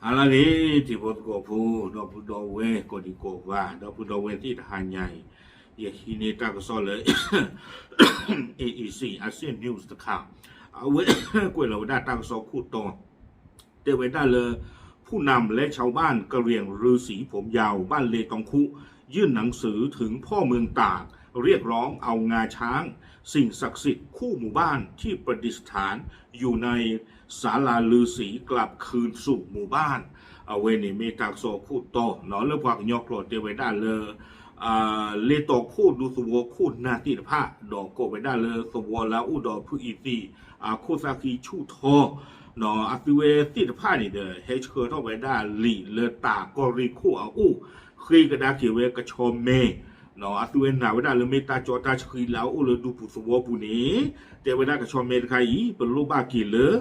ဟါလၢအဂ့ၤ တံၤဖိသကိးဖိ ဒီပုၢ်ဒီဝဲၢ်ကိးဒံကိးဂၤ ဒီပုၢ်ဒီဝဲၢ်သ့ၣ်တဟါညါအံၤ ယဟံးန့ၢ်တၢ်ကစီၣ်လၢ AEC Asian News တခါ အဝဲကွဲးလီၤဝဲဒၣ်တၢ်ကစီၣ်ခိၣ်တီ တဲဝဲဒၣ်လၢ ผู้นำและชาวบ้านกะเหรี่ยงฤาษีผมยาวบ้านเลตองคุ ยื่นหนังสือถึงพ่อเมืองตาก เรียกร้องเอางาช้าง สิ่งศักดิ์สิทธิ์คู่หมู่บ้านที่ประดิษฐานอยู่ในศาลาฤาษีกลับคืนสู่หมู่บ้าน အဝဲန့ၣ်မ့ၢ်တၢ်ကစီၣ်ခိၣ်တီ လၢပှၤကညီကျိာ်တဲဝဲဒၣ်လၢ လ့တီၤခိၣ်ဒူသဝီခိၣ်နၢ်သ့ၣ်တဖၣ် ဒီးကိးဝဲဒၣ်လၢသဝီလၢအအိၣ်ဒီးဖုအံၤသံး အခိၣ်သၣ်ဃံဆူၣ်ထီ အသုဝဲသ့ၣ်တဖၣ်န့ၣ်ဒီး ဟဲဆှၢထီၣ်ဝဲဒၣ်လံာ်လၢတၢ်ကီၢ်ရ့ၣ်ခိၣ်အအိၣ် ဃ့ကဒါက့ၤဝဲကဆီမဲ အသုဝဲနာ်ဝဲဒၣ်လၢမ့ၢ်တၢ်ကၠီတၢ်ဆှံလၢအအိၣ်လၢဒူပူၤသဝီပူၤန့ၣ် တဲဝဲဒၣ်ကဆီမဲတခါအံၤ ပလိၣ်ဘၣ်က့ၤလၢ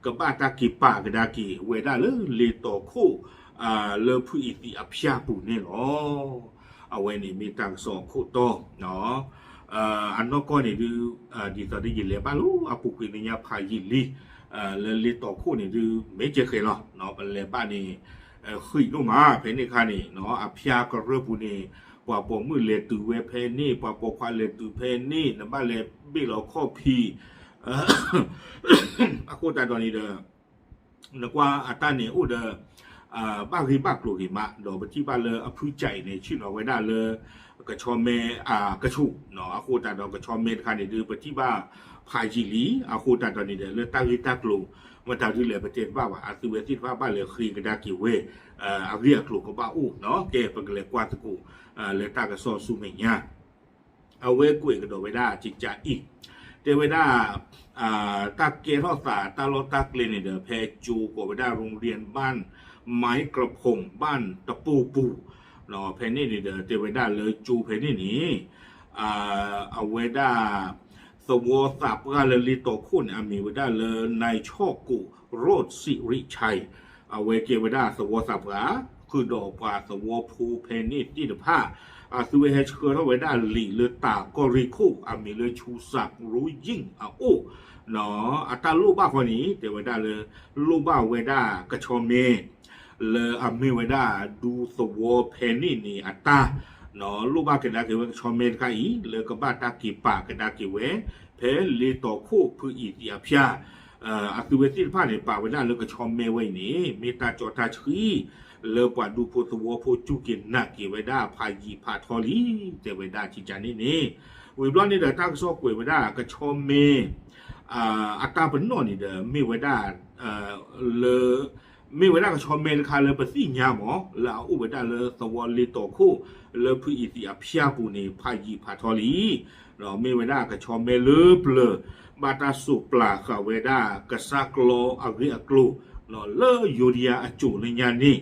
ကဘၣ်တၢ်က့ၤပာ်ကဒါက့ၤဝဲဒၣ်လၢလ့တီၤခိၣ် လၢဖုအံၤသံးအဖၠၣ်ပူၤန့ၣ်လီၤ. အဝဲန့ၣ်မ့ၢ်တၢ်ကစီၣ်အခိၣ်တီ အနီၢ်ကီၢ်န့ၣ်ဒုး ဒ်သိးဒီးယလဲၤဘၣ်လၢအပူၤကွံာ်လၢညါဖးယံာ်လံ လၢလ့တီၤခိၣ်န့ၣ်ဒုး မ့ၢ်ကဲဃဲၤလီၤ ပလဲၤဘၣ်န့ၣ် ဃံးဒိၣ်မး ဖဲန့ၣ်အခါန့ၣ် အဖၠၣ်ကရၢၢ်ပူၤန့ၣ် ပှၤပိာ်မုၣ်လဲၤတုၤဝဲဖဲန့ၣ် ပှၤပိာ်ခွါလဲၤတုၤဖဲန့ၣ် နဘၣ်လဲၤဘ့ၣ်လီၤခီၣ်ဖံး အဃိသတးဒီးန့ၣ်ဒီး နကွၢ်အတၢ်န့ၣ်အိၣ်ဒီး ဘၣ်ဂ့ၢ်ဘၣ်ကျိၤဂ့ၤမး ဒီးပထံၣ်ဘၣ်လၢအဖုကၠးအံၤန့ၣ် ဆ့ၣ်နီၤဝဲဒၣ်လၢ ကဆီမဲ ကဆူၣ် အဃိသတးဒီးကဆီမဲတခါန့ၣ်ဒုး ပထံၣ်ဘၣ်ဖးယံာ်လံ အဃိသတးဒီးန့ၣ်ဒီး လၢတၢ်ဂ့ၢ်တၢ်ကျိၤ မတၤဒုးလဲၣ်ပတဲတဘၣ်ဘၣ် အသုဝဲသ့ၣ်တဖၣ်ဘၣ်လဲၤဃ့ကဒါက့ၤဝဲ အဂ့ၢ်အကျိၤကဘၣ်အိၣ် ကဲပကလဲၤကွၢ်သကိး လၢတၢ်ကစီၣ်ဆူမဲာ်ညါ အဝဲကွဲးကဒီးဝဲဒၣ်ကကးအံၤ တဲဝဲဒၣ် တၢ်ကဲထီၣ်သးတၢ်လီၢ်တၢ်ကျဲန့ၣ်ဒီး ဖဲကၠိကိးဝဲဒၣ် โรงเรียนบ้านไม้กระพง บ้านตะปูปู ဖဲန့ၣ်န့ၣ်ဒီး တဲဝဲဒၣ်လၢကၠိဖဲန့ၣ်န့ၣ် အဝဲဒၣ် သဝီသးပှၢ်လၢလ့တီၤခိၣ်န့ၣ် အမံၤဝဲဒၣ်လၢ นายชอบกุ โรจน์สิริชัย အဝဲကဲဝဲဒၣ်သဝီသးပှၢ် ဃုာ်ဒီးပှၤသဝီဖိဖဲန့ၣ်သ့ၣ်တဖၣ် အသုဝဲဟဲဆှၢထီၣ်ဝဲဒၣ်လံာ်လၢတၢ်ကီၢ်ရ့ၣ်ခိၣ် အမံၤလၢ ชูศักดิ์ รู้ยิ่ง အအိၣ် အတၢ်လိၣ်ဘၣ်ဃီန့ၣ် တဲဝဲဒၣ်လၢ လိၣ်ဘၣ်ဝဲဒၣ်ကဆီမဲ လၢအမ့ၢ်ဝဲဒၣ်ဒူသဝီဖဲန့ၣ်န့ၣ်အတၢ် လိၣ်ဘၣ်ကဒါက့ၤဝဲကဆီမဲတခါအံၤ လၢကဘၣ်တၢ်က့ၤပာ်ကဒါက့ၤဝဲ ဖဲလ့တီၤခိၣ်ဖုအံၤသံးအဖၠၣ် အသုဝဲသ့ၣ်တဖၣ်န့ၣ် ပာ်ဝဲဒၣ်လၢကဆီမဲဝဲအံၤန့ၣ် မ့ၢ်တၢ်ကၠီတၢ်ဆှံ လၢပှၤဒူဖိသဝီဖိစူၢ်က့ၤနာ်က့ၤဝဲဒၣ်ဖးယံာ်ဖးထီလံ တဲဝဲဒၣ်ကကးန့ၣ်န့ၣ် ဝံၤဘျီန့ၣ်ဒီးတၢ်ကစီၣ်ကွဲးဝဲဒၣ်ကဆီမဲ အတၢ်ပနီၣ်န့ၣ်ဒီး မ့ၢ်ဝဲဒၣ် လၢ မ့ၢ်ဝဲဒၣ်ကဆီမဲတခါလၢပသ့ၣ်ညါမး လၢအအိၣ်ဝဲဒၣ်လၢသဝီလ့တီၤခိၣ် လၢဖုအံၤသံးအဖၠၣ်ပူၤန့ၣ် ဖးယံာ်ဖးထီလံ ဒီးမ့ၢ်ဝဲဒၣ်ကဆီမဲလၢပျၢၤ ဘၣ်တၢ်စိးပျၢဃာ်ဝဲဒၣ်ကစၢ်ကျီအဂ့ၢ်အကျိၤ လၢယိၤဒယၤအစိၤလၢညါန့ၣ်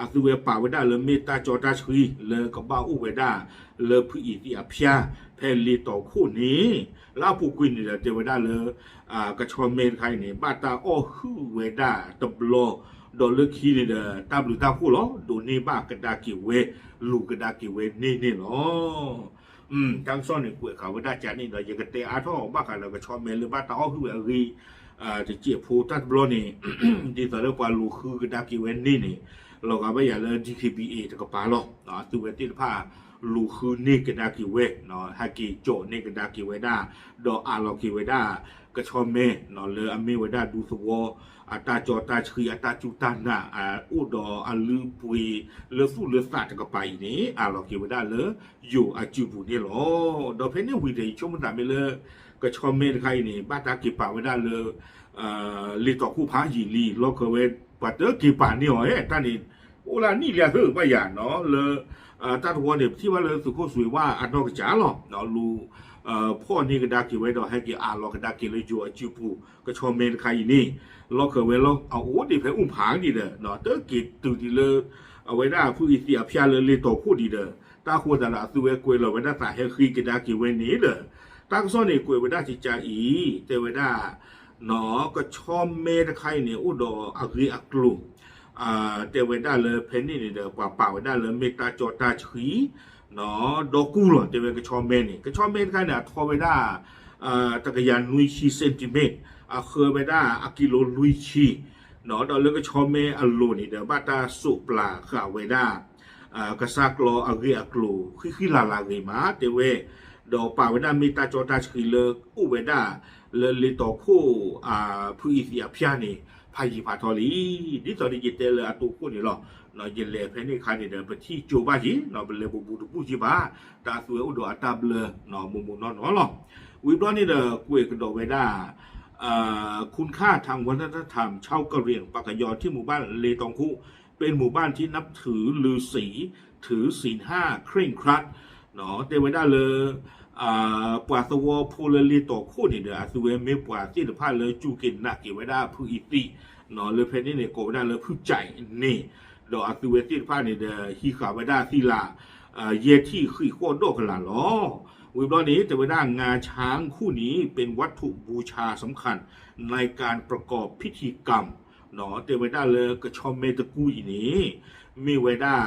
အသုဝဲပာ်ဝဲဒၣ်လၢမ့ၢ်တၢ်ကၠီတၢ်ဆှံ လၢကဘၣ်အိၣ်ဝဲဒၣ် လၢဖုအံၤသံးအဖၠၣ် ဖဲလ့တီၤခိၣ်န့ၣ် လၢအပူၤကွံာ်န့ၣ်ဒီးတဲဝဲဒၣ်လၢ ကဆီမဲတခါအံၤန့ၣ် ဘၣ်တၢ်အီၣ်ဟုၣ်ဝဲဒၣ်တဘျီ ဒီးလၢခံန့ၣ်ဒီး တၢ်ဘျုးတၢ်ဖှိၣ်လီၤ ဒိးန့ၢ်ဘၣ်ကဒါက့ၤဝဲ လူၤကဒါက့ၤဝဲန့ၣ်န့ၣ်လီၤ. တၢ်ကစီၣ်န့ၣ်ကွဲးဃာ်ဝဲဒၣ်ကန့ၣ်ဒီး ယကတဲအါထီၣ်ဘၣ်ဃးဒီးကဆီမဲလၢဘၣ်တၢ်အီၣ်ဟုၣ်ဝဲအဂ့ၢ် တစဲးဖိတၢ်တဘျီန့ၣ် ဒ်သိးလၢပှၤလူၤဃုကဒါက့ၤဝဲန့ၣ်န့ၣ် လီၤဂာ်ဘၣ်ယၤလၢ DKBA တကပၤလီၤ. အသုဝဲသ့ၣ်တဖၣ် လူၤဃုန့ၢ်ကဒါက့ၤဝဲ ဟဲက့ၤကၠီးန့ၢ်ကဒါက့ၤဝဲဒၣ် ဒီးအးလီၤက့ၤဝဲဒၣ် ကဆီမဲ လၢအမ့ၢ်ဝဲဒၣ်ဒူသဝီ အတၢ်ကၠီတၢ်ဆှံ အတၢ်စူၢ်တၢ်နာ် အိၣ်ဒီးအလုၢ်အပှ့ၤလၢသူၣ်လၢသးတကပၤအံၤန့ၣ် အးလီၤက့ၤဝဲဒၣ်လၢယိၤအစုပူၤန့ၣ်လီၤ. ဒီးဖဲန့ၣ်ဝံၤဒီး ယဆိကမိၣ်သးမ့ၢ်လၢ ကဆီမဲတခါအံၤန့ၣ် ဘၣ်တၢ်က့ၤပာ်ဝဲဒၣ်လၢ လ့တီၤခိၣ်ဖးယံာ်လံ လီၢ်ခၢၣ်ဝဲ ပှၤတက့ၤပာ်န့ၢ်အီၤ တၢ်န့ၣ် အိၣ်လၢနံၣ်လံအသၢဘၣ်ယၤနီၤ လၢ တၢ်တဝီန့ၣ် ပထံၣ်ဘၣ်လၢသုးခိၣ်စွ့ၤဝါအနီၢ်ကစၢ်လီၤ. လူၤဖီၣ်န့ၢ်ကဒါက့ၤဝဲဒီး ဟဲက့ၤအးလီၤကဒါက့ၤလၢယိၤအစုပူၤ ကဆီမဲတခါအံၤန့ၣ် လီၢ်ခၢၣ်ဝဲလီၤ အအိၣ်ဒံးဖဲအူၣ်ဖးဒံးဒီး တက့ၤတုၤဒံးလၢ အဝဲဒၣ်ဖုအံၤသံးအဖၠၣ်လၢလ့တီၤခိၣ်ဒံးဒီး တၢ်ဃိသးဒီးအသုဝဲကွဲးလီၤဝဲဒၣ်သးဟဲဃ့ကဒါက့ၤဝဲန့ၣ်ဒီး တၢ်ကစီၣ်န့ၣ်ကွဲးဝဲဒၣ်ကကးအံၤ တဲဝဲဒၣ် ကဆီမဲတခါအံၤန့ၣ် အိၣ်ဒီးအဂ့ၢ်အကျိၤ တဲဝဲဒၣ်လၢဖဲန့ၣ်န့ၣ်ဒီး ပှၤပာ်ဝဲဒၣ်လၢမ့ၢ်တၢ်ကၠီတၢ်ဆှံ ဒီကူလီၤ တဲဝဲကဆီမဲန့ၣ် ကဆီမဲတခါန့ၣ် အထီဝဲဒၣ် တကယၤနွံဆံ centimeter အဃၢဝဲဒၣ်အကံလိလွံၢ်ဆံ ဒီးလၢကဆီမဲအလိၤန့ၣ်ဒီး ဘၣ်တၢ်စိးပျၤဃာ်ဝဲဒၣ် ကစၢ်ကျီအဂ့ၢ်အကျိၤ ဃံဃံလၤလၤဂ့ၤမး တဲဝဲ, ဒီးပာ်ဝဲဒၣ်မ့ၢ်တၢ်ကၠီတၢ်ဆှံလၢအိၣ်ဝဲဒၣ် လၢလ့တီခိၣ် ဖုအံၤသံးအဖၠၣ်န့ၣ် ဖးယံၤဖးထီလံ. ဒ်သိးဒီးယတဲလၢအတိခိၣ်န့ၣ်လီၤ. ယလဲၤဖဲန့ၣ်အခါန့ၣ်ဒီး ပထံၣ်ကၠိဘၣ်က့ၤ ပလဲၤဘူးဘူးတဘူၣ်က့ၤဘၣ်, တၢ်အသုဝဲအိၣ်ဒီးအတၢ်ဘျၢ မိၢ်မိၢ်နီၢ်နီၢ်လီၤ. ဝံၤဘျီန့ၣ်ဒီး ကွဲးကဒီးဝဲဒၣ် คุณค่าทางวัฒนธรรม ชาวกะเหรี่ยง ปากกยอ ที่หมู่บ้านเลตองคุ เป็นหมู่บ้านที่นับถือฤๅษี ถือศีลห้าเคร่งครัด တဲဝဲဒၣ်လၢ ပှၤသဝီဖိလၢလ့တီခိၣ်န့ၣ်ဒီး အသုဝဲမ့ၢ်ပှၤသ့ၣ်တဖၣ်လၢစူၢ်က့ၤနာ်က့ၤဝဲဒၣ်ဖုအံၤသံး လၢဖဲန့ၣ်န့ၣ် ကိးဝဲဒၣ်လၢဖုကၠဲးန့ၣ်, ဒီးအသုဝဲသ့ၣ်တဖၣ်န့ၣ်ဒီး ဟံးဃာ်ဝဲဒၣ်သံလး ယဲၢ်ထံၣ်ဃံးဃီၣ်ဒီးကလးလီၤ. ဝံၤဘျီန့ၣ် တဲဝဲဒၣ် งาช้างคู่นี้เป็นวัตถุบูชาสำคัญในการประกอบพิธีกรรม တဲဝဲဒၣ်လၢကဆီမဲတကူအံၤန့ၣ် မ့ၢ်ဝဲဒၣ်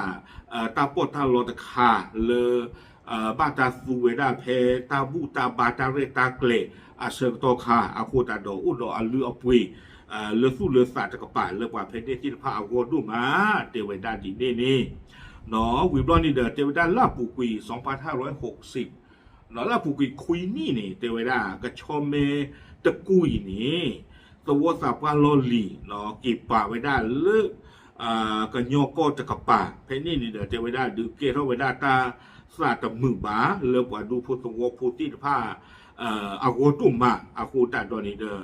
တၢ်ပီးတၢ်လီတခါလၢ ဘၣ်တၢ်သူဝဲဒၣ်ဖဲတၢ်ဘူၣ်တၢ်ဘါတၢ်ရဲၣ်တၢ်ကျဲၤအဆၢကတီၢ်ခါ အဃိသတးဒီးအိၣ်ဒီးအလုၢ်အပှ့ၤ လၢသူၣ်လၢသးတကပၤ လၢပှၤဖဲန့ၣ်သ့ၣ်တဖၣ်အဂီၢ်ဒိၣ်မး တဲဝဲဒၣ်ဒ်န့ၣ်န့ၣ်, ဝံၤဘျီန့ၣ်ဒီး တဲဝဲဒၣ်လၢအပူၤကွံာ် สองพันห้าร้อยหกสิบ လၢအပူၤကွံာ်ခွံနံၣ်န့ၣ် တဲဝဲဒၣ် ကဆီမဲတကူအံၤန့ၣ် သဝီသးပှၢ်လီၢ်လံၤ က့ၤပာ်ဝဲဒၣ်လၢ ကညီကီၢ်တကပၤ ဖဲန့ၣ်န့ၣ်ဒီး တဲဝဲဒၣ်ဒုးကဲထီၣ်ဝဲဒၣ်တၢ်သးတမုာ်ဘၣ် လၢပှၤဒူဖိသဝီဖိသ့ၣ်တဖၣ် အဂီၢ်ဒိၣ်မး အဃိသတးဒီးန့ၣ်ဒီး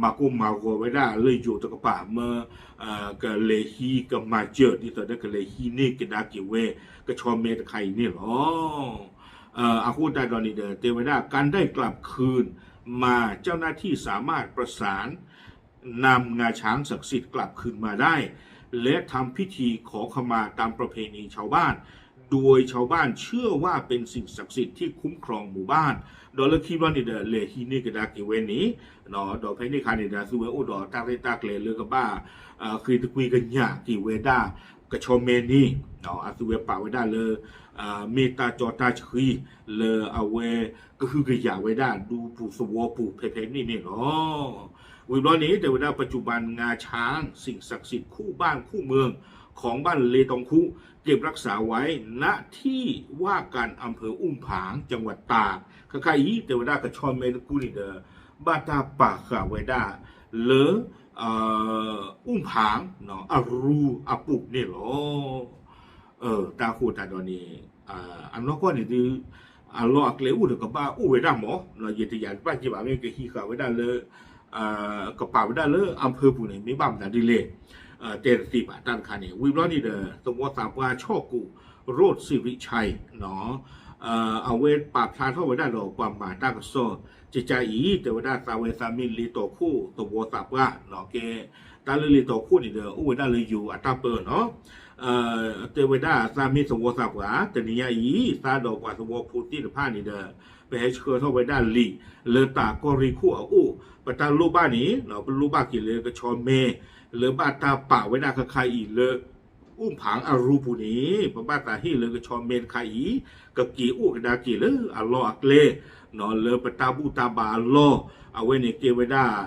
မၤကိၢ်မၤဂီၤဝဲဒၣ်လၢယိၤတကပၤ မၢ ကလဲၤဟံးကမၤစၢၤ ဒ်သိးဒီးကလဲၤဟံးန့ၢ်ကဒါက့ၤဝဲ ကဆီမဲတခါအံၤန့ၣ်လီၤ. အဃိသတးဒီးန့ၣ်ဒီး တဲဝဲဒၣ် การได้กลับคืนมา เจ้าหน้าที่สามารถประสาน นำงาช้างศักดิ์สิทธิ์กลับคืนมาได้ และทำพิธีขอขมาตามประเพณีชาวบ้าน โดยชาวบ้านเชื่อว่าเป็นสิ่งศักดิ์สิทธิ์ที่คุ้มครองหมู่บ้าน ဒီးလၢခံဘျီန့ၣ်ဒီး လဲၤဟံးန့ၢ်ကဒါက့ၤဝဲန့ၣ် ဒီးဖဲန့ၣ်အခါန့ၣ်ဒီး အသုဝဲအိၣ်ဒီးတၢ်ရဲၣ်တၢ်ကျဲၤလၢကဘၣ် ဃ့တကွံကညးက့ၤဝဲဒၣ် ကဆီမဲန့ၣ် အသုဝဲပာ်ဝဲဒၣ်လၢ မ့ၢ်တၢ်ကၠီတၢ်ဆှံ လၢအဝဲကဟုကယာ်ဝဲဒၣ်ဒူပူၤသဝီပူၤဖဲဖဲန့ၣ်န့ၣ်လီၤ. ဝံၤဘျီန့ၣ် တဲဝဲဒၣ် ปัจจุบันงาช้างสิ่งศักดิ์สิทธิ์คู่บ้านคู่เมืองของบ้านเลตองคุ เก็บรักษาไว้ ณ ที่ว่าการอำเภออุ้มผาง จังหวัดตาก ခဲခါအံၤ တဲဝဲဒၣ်ကဆီမဲတကူန့ၣ်ဒီး ဘၣ်တၢ်ပာ်ဃာ်ဝဲဒၣ်လၢ အူၣ်ဖၣ် အရူအပူၤန့ၣ်လီၤ. တၢ်ဃိသတးဒီးန့ၣ် အနီၢ်ကီၢ်န့ၣ်ဒုး အလီၢ်အကျဲအိၣ်ဒီးကဘၣ်အိၣ်ဝဲဒၣ်မး ယတယာ်တဘၣ်က့ၤဘၣ် မ့ၢ်ကဟံးဃာ်ဝဲဒၣ်လၢ ကပာ်ဝဲဒၣ်လၢ อำเภอ ပူၤန့ၣ် မ့ၢ်ဘၣ်မနုၤဒ်လဲၣ် တဲတသ့ဘၣ်တၢ်တခါန့ၣ် ဝံၤဘျီန့ၣ်ဒီး သဝီသးပှၢ်ဆီၣ်ကိး ရိၣ်စံရံၣ်ဆဲး အဝဲပာ်ဖျါထီၣ်ဝဲဒၣ်ဒီးပှၤမၤတၢ်ကစီၣ် ကကါအံၤ တဲဝဲဒၣ်သးဝဲသးမ့ၢ်လ့တီခိၣ်သဝီသးပှၢ် ကဲ တၢ်လၢလ့တီခိၣ်န့ၣ်ဒီး အိၣ်ဝဲဒၣ်လၢယိၤအတၢ်ပၢနီၤ တဲဝဲဒၣ်သးမ့ၢ်သဝီသးပှၢ် တနံၤညါအံၤ သးဒီးပှၤသဝီဖိသ့ၣ်တဖၣ်န့ၣ်ဒီး ပဟဲဆှၢထီၣ်ဝဲဒၣ်လံာ်လၢတၢ်ကီၢ်ရ့ၣ်ခိၣ်အအိၣ် ပတၢ်လိၣ်ဘၣ်န့ၣ် ပလိၣ်ဘၣ်က့ၤလၢကဆီမဲ လၢဘၣ်တၢ်ပာ်ဝဲဒၣ်ခဲခါအံၤလၢ အူၣ်ဖၣ်အရူပူၤန့ၣ် ပဘၣ်သးဟ့ၣ်လၢကဆီမဲတခါအံၤ ကက့ၤအိၣ်ကဒါက့ၤလၢအလီၢ်အကျဲ လၢပတၢ်ဘူၣ်တၢ်ဘါအလီၢ် အဝဲန့ၣ်ကဲဝဲဒၣ်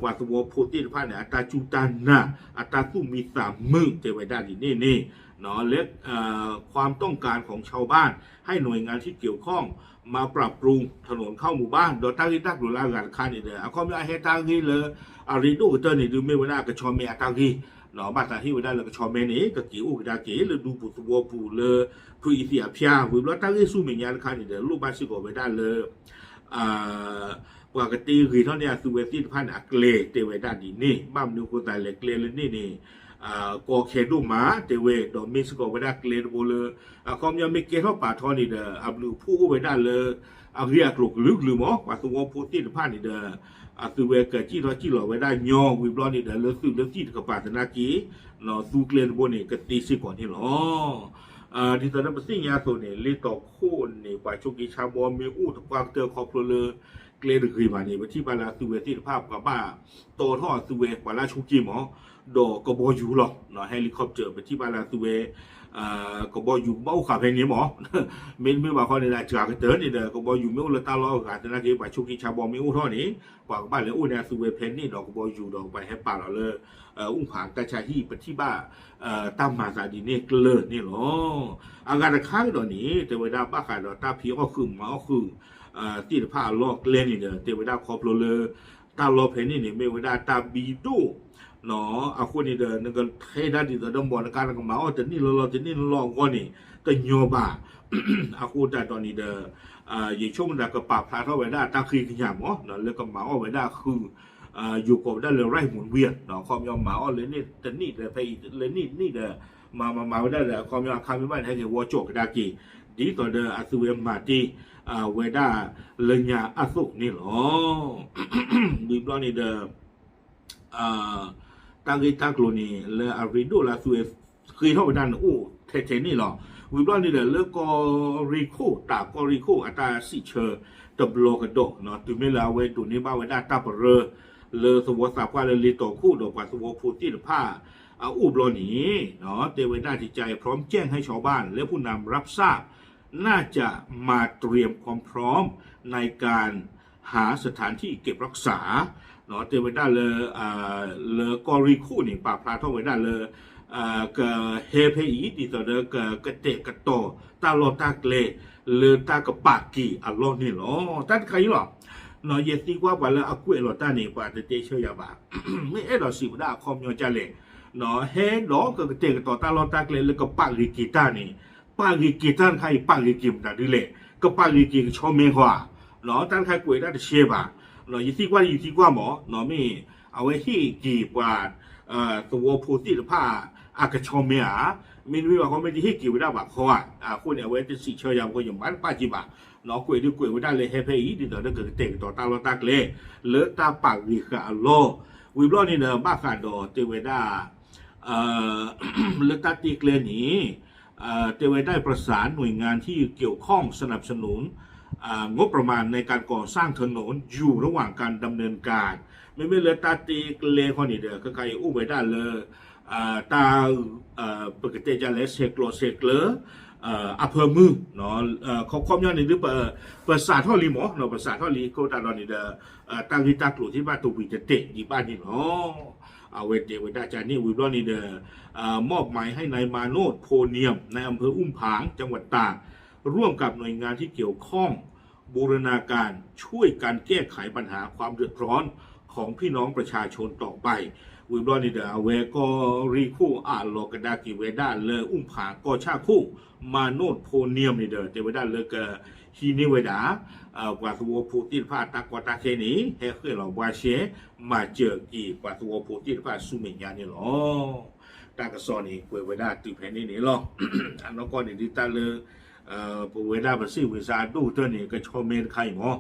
ပှၤသဝီဖိသ့ၣ်တဖၣ်န့ၣ် အတၢ်စူၢ်တၢ်နာ် အတၢ်သူၣ်မံသးမုာ်တဲဝဲဒၣ်ဒ်န့ၣ်န့ၣ် လၢ ความต้องการของชาวบ้าน ให้หน่วยงานที่เกี่ยวข้องมาปรับปรุงถนนเข้าหมู่บ้าน ဒီးတၢ်ဂ့ၢ်တၢ်ကျိၤလၢအဂၤတခါန့ၣ်ဒီး အခီပညီအဟဲတၢ်ဂ့ၢ်လၢ အရ့ဒိၣ်ကတၢၢ်န့ၣ် ဒုးမ့ၢ်ဝဲဒၣ်ကဆီမဲအတၢ်ဂ့ၢ် ဘၣ်သးဟ့ၣ်ဝဲဒၣ်လၢကဆီမဲန့ၣ် ကက့ၤအိၣ်ကဒါက့ၤလၢဒူပူၤသဝီပူၤလၢ ဖုအံၤသံးအဖၠၣ် ဝံၤဘျီတၢ်ဂ့ၢ်ဆူမဲာ်ညါတခါန့ၣ်ဒီး လိၣ်ဘၣ်စ့ၢ်ကီးဝဲဒၣ်လၢ ပှၤကတ့ဂ့ၤထီၣ်န့ၢ်အသုဝဲသ့ၣ်တဖၣ်န့ၣ် အကျဲတဲဝဲဒၣ်ဒ်န့ၣ် ဘၣ်မနုၤအဃိသတးလဲၣ် ကျဲလၢန့ၣ်န့ၣ် ကီခဲဒိၣ်မးတဲဝဲ ဒီးမ့ၢ်စ့ၢ်ကီးဝဲဒၣ်ကျဲတဘိလၢ အခီပညီမ့ၢ်ကဲထီၣ်ပာ်ထီန့ၣ်ဒီး အဘျုးအဖှိၣ်အိၣ်ဝဲဒၣ်လၢ အဂ့ၢ်အကျိၤကလုာ်ကလုာ်မး ပှၤသဝီဖိသ့ၣ်တဖၣ်န့ၣ်ဒီး အသုဝဲကစံၣ်ထီၣ်စံၣ်လီၤဝဲဒၣ်ညီ ဝံၤဘျီန့ၣ်ဒီး လၢသုးလၢသံၣ်တကပၤသနာ်က့ သူကျဲတဘိန့ၣ် ကသ့စ့ၢ်ကီးန့ၣ်လီၤ. ဒ်သိးဒီးပသ့ၣ်ညါအသိးန့ၣ် လ့တီခိၣ်န့ၣ် ပှၤဆိးက့ဆါဘီမ့ၢ်အိၣ်တပှၢ်ကတၢၢ်ခီဖျိလၢ T N L A ကျဲတဂ့ၤဘၣ်န့ၣ် ပထံၣ်ဘၣ်လၢအသုးဝဲသ့ၣ်တဖၣ် ပှၤဘၣ်တီထီၣ်အသုးဝဲ ပှၤလၢအဆိးက့မး ဒီးကဘီယူၤလီၤ. helicopter ပထံၣ်ဘၣ်လၢအသုးဝဲ ကဘီယူၤကဘၣ်အိၣ်ဃာ်ဖဲန့ၣ်မး မ့တမ့ၢ်ဘၣ်ခီန့ၣ် အစှၤကတၢၢ်န့ၣ်ဒီး ကဘီယူၤမ့ၢ်အိၣ်လၢတၢ်လီၢ်အဂၤသနာ်က့ ပှၤဆိးက့ဆါဘီမ့ၢ်အိၣ်ထီၣ်န့ၣ် ပှၤကဘၣ်လဲၤအိၣ်န့ၢ်အသုးဝဲဖဲန့ၣ်ဒီးကဘီယူၤဒီးပှၤဟဲပာ်လီၤလၢ အူၣ်ဖးတၢ်ဆါဟံၣ် ပထံၣ်ဘၣ် တၢ်မၤသးဒ်န့ၣ်ကျၢၢ်န့ၣ်လီၤ. အဂၤတခါကဒီးန့ၣ် တဲဝဲဒၣ်ဘၣ်ဃးဒီးတၢ်ဖံးအီၣ်ဃုာ်မၤအီၣ်ဃုာ် သ့ၣ်တဖၣ်အလီၢ်ကျဲန့ၣ်ဒီး တဲဝဲဒၣ်ခီဖျိလၢ တၢ်လီၢ်ဖဲန့ၣ်န့ၣ် မ့ၢ်ဝဲဒၣ်တၢ်ဘံဒိၣ် အဃိန့ၣ်ဒီး နကထဲဒၣ်ဒ်သိးဒီးမီၢ်နကါ နကမၤအီၣ်တနံၣ်လီၢ်လီၢ်တနံၣ်လီၢ်လီၢ်အဂီၢ်န့ၣ် တညီဘၣ်. အဃိသတးဒီးန့ၣ်ဒီး ယဆိကမိၣ်သးကပာ်ဖျါထီၣ်ဝဲဒၣ်တၢ်ဃ့ကညးမး လၢကမၤအီၣ်ဝဲဒၣ်ဃုာ် ယိၤကိးဝဲဒၣ်လၢ right မုၢ်ဝံၤ အခီပညီမၤအီၣ်လၢန့ၣ်တနံၣ်ဒီး ဖဲအံၤလၢန့ၣ်တနံၣ်ဒီး မၤမၤမၤဝဲဒၣ်ဒီး အခီပညီအခါမ့ၢ်ဘၣ်န့ၣ် ဟဲက့ၤဝီကၠီၣ်ကဒါက့ၤ ဒ်သိးဒီးအသုးဝဲမၤတ့ၢ် ဝဲဒၣ်လၢညါအသိးန့ၣ်လီၤ. ဝံၤဘျီန့ၣ်ဒီး တၢ်ဂ့ၢ်တၢ်ကျိၤန့ၣ် လၢအရ့ဒိၣ်လၢအသုးဝဲဃ့ထီၣ်ဝဲဒၣ်န့ၣ်အိၣ်ထဲထဲန့ၣ်လီၤ. ဝံၤဘျီန့ၣ်ဒီး လၢကီၢ်ရ့ၣ်ခိၣ် တၢ်ကီၢ်ရ့ၣ်ခိၣ်အတၢ်စံးဆၢတဘျီကဒီး တုၤမ့ၢ်လၢအဝဲဒိးန့ၢ်ဘၣ်ဝဲဒၣ်တၢ်ပရၢ လၢသဝီသးပှၢ်လၢလ့တီခိၣ်ဒီးပှၤသဝီဖိသ့ၣ်တဖၣ် အအိၣ်ဘျီန့ၣ် တဲဝဲဒၣ် จะจ่ายพร้อมแจ้งให้ชาวบ้านและผู้นำรับทราบ น่าจะมาเตรียมความพร้อม ในการหาสถานที่เก็บรักษา တဲဝဲဒၣ်လၢ လၢကီၢ်ရ့ၣ်ခိၣ်န့ၣ် ပာ်ဖျါထီၣ်ဝဲဒၣ်လၢ ကဟဲဖဲအံၤ ဒ်သိးဒီး ကကတဲာ်ကတီၤတၢ်လီၢ်တၢ်ကျဲ လၢတၢ်ကပာ်က့ၤအလီၢ်န့ၣ်လီၤ. တၢ်တခါအံၤလီၤ. ယသံကွၢ်ပှၤလၢအကွဲးလီၤတၢ်န့ၣ် ပှၤတတဲဆၢယၤဘၣ်. မ့ၢ်အဲၣ်ဒိးစံးဝဲဒၣ်အခီပညီဒ်လဲၣ် ဟဲဒီးကကတဲာ်ကတီၤတၢ်လီၢ်တၢ်ကျဲလၢကပာ်ဂ့ၤက့ၤတၢ်န့ၣ် ပာ်ဂ့ၤက့ၤတၢ်တခါအံၤ ပာ်ဂ့ၤက့ၤမတၤဒ်လဲၣ်. ကပာ်ဂ့ၤက့ၤကဆီမဲဃီဧါ. တၢ်တခါကွဲးဒၣ်တရှဲဘၣ်. ယသံကွၢ်ယသံကွၢ်မး မ့ၢ်အဝဲဟ့ၣ်က့ၤပှၤ သဝီဖိသ့ၣ်တဖၣ် အကဆီမဲဧါ. မ့တမ့ၢ်ဘၣ်ခီ မ့ၢ်တဟ့ၣ်က့ၤဝဲဒၣ်ဘၣ်ခီဧါ. အဃိန့ၣ် အဝဲတစံးဆၢယၤဘၣ်ခီ ယမၤတပာ်က့ၤဘၣ်. ကွဲးဒုးကွဲးဝဲဒၣ်လၢဟဲဖဲအံၤ ဒ်သိးဒီးကကတဲာ်ကတီၤတၢ်လီၢ်တၢ်ကျဲ လၢတၢ်ပာ်ဂ့ၤဃာ်အလီၢ်. ဝံၤဘျီန့ၣ်ဒီး ဘၣ်ဃးဒီးတဲဝဲဒၣ် လၢတၢ်တ့ကျဲန့ၣ် တဲဝဲဒၣ် ประสานหน่วยงานที่เกี่ยวข้องสนับสนุน งบประมาณในการก่อสร้างถนนอยู่ระหว่างการดำเนินการ မ့မ့ၢ်လၢတၢ်တ့ကျဲခီန့ၣ်ဒီး ခဲခါအံၤအိၣ်ဝဲဒၣ်လၢ တၢ် ပကတဲဒ်လဲၣ် ဆဲးကျိးဆဲးကျၢ အဖၢမုၢ် ခီခီပညီန့ၣ်ဒုး ပစးထီၣ်လံမး ပစးထီၣ်လံ အဃိသတးဒီးန့ၣ်ဒီး တၢ်ဂ့ၢ်တၢ်ကျိၤသ့ၣ်တဖၣ်တဝံၤတတဲာ်ဒံးဘၣ်န့ၣ်လီၤ. အဝဲတဲဝဲဒၣ်ကန့ၣ် ဝံၤဘျီန့ၣ်ဒီး มอบหมายให้นายมาโนช โพเนียม นายอำเภออุ้มผาง จังหวัดตาก ร่วมกับหน่วยงานที่เกี่ยวข้อง บูรณาการช่วยกันแก้ไขปัญหาความเดือดร้อนของพี่น้องประชาชนต่อไป ဝံၤဘျီန့ၣ်ဒီး အဝဲကီၢ်ရ့ၣ်ခိၣ်အလီၤကဒါက့ၤဝဲဒၣ်လၢ အူၣ်ဖးကီၢ်ဆၣ်ခိၣ် မၤနိၣ်ဖိနံၣ်န့ၣ်ဒီး တဲဝဲဒၣ်လၢကဟံးန့ၢ်ဝဲဒၣ် ပှၤသဝီဖိသ့ၣ်တဖၣ်အတၢ်ကီတၢ်ခဲန့ၣ် ဟဲဃဲၣ်လီၤဘှါရှဲ မၤစၢၤက့ၤပှၤသဝီဖိသ့ၣ်တဖၣ်ဆူမဲာ်ညါန့ၣ်လီၤ. တၢ်ကစီၣ်န့ၣ် ကွဲးဝဲဒၣ်တုၤဖဲန့ၣ်န့ၣ်လီၤ. အနီၢ်ကီၢ်န့ၣ်ဒုးတၢ်လၢ ပဝဲဒၣ်ပစ့ၣ်ဝံၤစါအဒိၣ်ကတၢၢ်န့ၣ် ကဆီမဲတခါအံၤမး ဒ်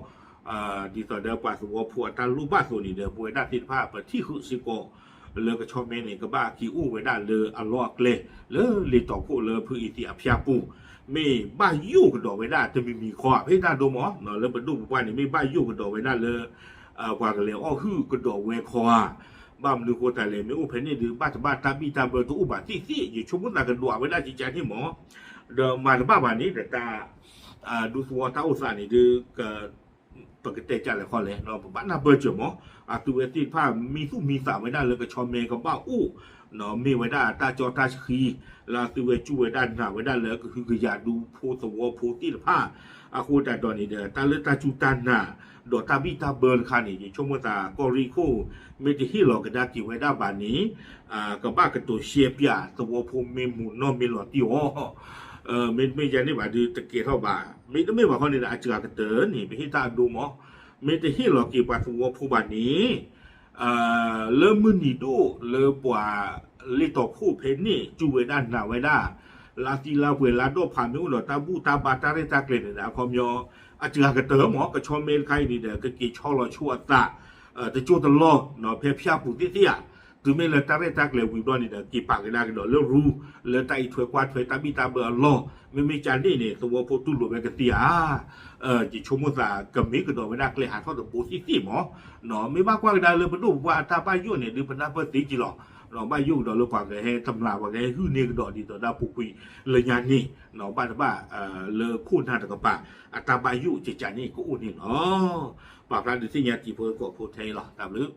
သိးဒီးပှၤသဝီဖိအတၢ်လိၣ်ဘၣ်အသိးန့ၣ်ဒီး ပဝဲဒၣ်သ့ၣ်တဖၣ်ပထံၣ်ဃုာ်စ့ၢ်ကီး လၢကဆီမဲန့ၣ် ကဘၣ်က့ၤအိၣ်ဝဲဒၣ်လၢအလီၢ်အကျဲ လၢလ့တီခိၣ်လၢဖုအံၤသံးအဖၠၣ်ပူၤ မ့ၢ်ဘၣ်ယိၣ်ကဒီးဝဲဒၣ်တမံၤမံၤခီဧါ ဖဲတၢ်ဒိမး လၢပဒိၣ်ပပှၢ်န့ၣ် မ့ၢ်ဘၣ်ယိၣ်ကဒီးဝဲဒၣ်လၢ ပှၤကလဲၤအီၣ်ဟုၣ်ကဒီးဝဲခီဧါ. ဘၣ်မနုၤဃိသတးလဲၣ် မ့ၢ်အိၣ်ဖဲန့ၣ်ဒုး ဘၣ်တဘၣ်တၢ်ဘံၣ်တၢ်ဘၢတအိၣ်ဘၣ်သ့ၣ်သ့ၣ် ယဆိကမိၣ်သးကဒွးဝဲဒၣ်ကကန့ၣ်မး ဒီးမၤတဘၣ်ဘၣ်န့ၣ်ဒီးတၢ် ဒူသဝီတၢ်အိၣ်သးန့ၣ်ဒုး ပကတဲကလဲၣ်ဃီလဲၣ် ပဘၣ်နၢ်ပၢၢ်စၢၤမး အသုဝဲသ့ၣ်တဖၣ်မံသူၣ်မံသးဝဲဒၣ်လၢကဆီမဲကဘၣ်အိၣ် မ့ၢ်ဝဲဒၣ်တၢ်ကၠီတၢ်ဆှံ လၢအသုဝဲစူၢ်ဝဲဒၣ်နာ်ဝဲဒၣ်လၢကဟုကယာ်ဒူဖိသဝီဖိသ့ၣ်တဖၣ် အဃိသတးဒီးန့ၣ်ဒီး တၢ်လၢတၢ်စူၢ်တၢ်နာ် ဒီးတၢ်ဘံၣ်တၢ်ဘၢတခါန့ၣ် ယဆိကမိၣ်သးကီၢ်ရ့ၣ်ခိၣ် မ့ၢ်တဟ့ၣ်လီၤကဒါက့ၤဝဲဒၣ်ဘၣ်န့ၣ် ကဘၣ်ကတိၤရှဲပၠးသဝီဖိမ့ၢ်မုာ်နီၢ်မ့ၢ်လီၤတံၢ်အီၤ မ့တမ့ၢ်ယၤန့ၣ်ဘၣ်ဒုးတကဲထီၣ်ဘၣ်. မ့တမ့ၢ်ဘၣ်ခီန့ၣ်ဒီး အစှၤကတၢၢ်န့ၣ် ပဟ့ၣ်တၢ်အဒိမး မ့ၢ်တဟ့ၣ်လီၤက့ၤပှၤသဝီဖိဘၣ်န့ၣ် လၢမုၢ်နံၤဒိၣ်လၢပှၤလ့တီခိၣ်ဖဲန့ၣ် စူၢ်ဝဲဒၣ်နာ်ဝဲဒၣ် လၢအသံလၢအပှဲၤလၢအဒီၣ်ဖးမ့ၢ်အိၣ်ဒီးတၢ်ဘူၣ်တၢ်ဘါတၢ်ရဲၣ်တၢ်ကျဲၤန့ၣ်ဒီး အခီပညီ အစှၤကတၢၢ်မး ကဆီမဲတခါအံၤန့ၣ်ဒီး ကက့ၤဆီလီၤဆိအသး တကၠိတလီၢ် ဖဲဖၠၣ်ပူၤသ့ၣ်သ့ၣ်ဧါ တုၤမ့ၢ်လၢတၢ်ရဲၣ်တၢ်ကျဲၤဝံၤဘျီန့ၣ်ဒီး က့ၤပာ်ကဒါကဒီးလၢရူ လၢတၢ်အံးထွဲကွၢ်ထွဲတၢ်ဘံၣ်တၢ်ဘၢအလီၢ်, မ့မ့ၢ်ကန့ၣ်န့ၣ် သဝီဖိတူၢ်လိာ်ဝဲကသ့ဧါ. ယဆိကမိၣ်သးကမ့ၢ်ကဒီးဝဲဒၣ်ကျဲဟးထီၣ်တဘိသ့ၣ်သ့ၣ်မး, မ့ၢ်ဘၣ်ကွၢ်ကဒါလၢပဒိၣ်ပပှၢ်အတၢ်ဘၣ်ယိၣ်န့ၣ် ဒုးပနၢ်ပၢၢ်သ့က့လီၤ. ဘၣ်ယိၣ်ကဒီးလၢပှၤကဟဲတမျး ပှၤကဟဲဟုၣ်န့ၢ်ကဒီးဒ်သိးဒၣ်ပူၤကွံာ်လၢညါန့ၣ်, ဘၣ်တဘၣ်လၢခိၣ်နၢ်တကပၤ အတၢ်ဘၣ်ယိၣ်ကကန့ၣ်ကအိၣ်န့ၣ်လီၤ. ပာ်ဖျါဒုးသ့ၣ်ညါတံၤဖိသကိးဖိထဲအံၤလီၤ. တၢ်ဘျုး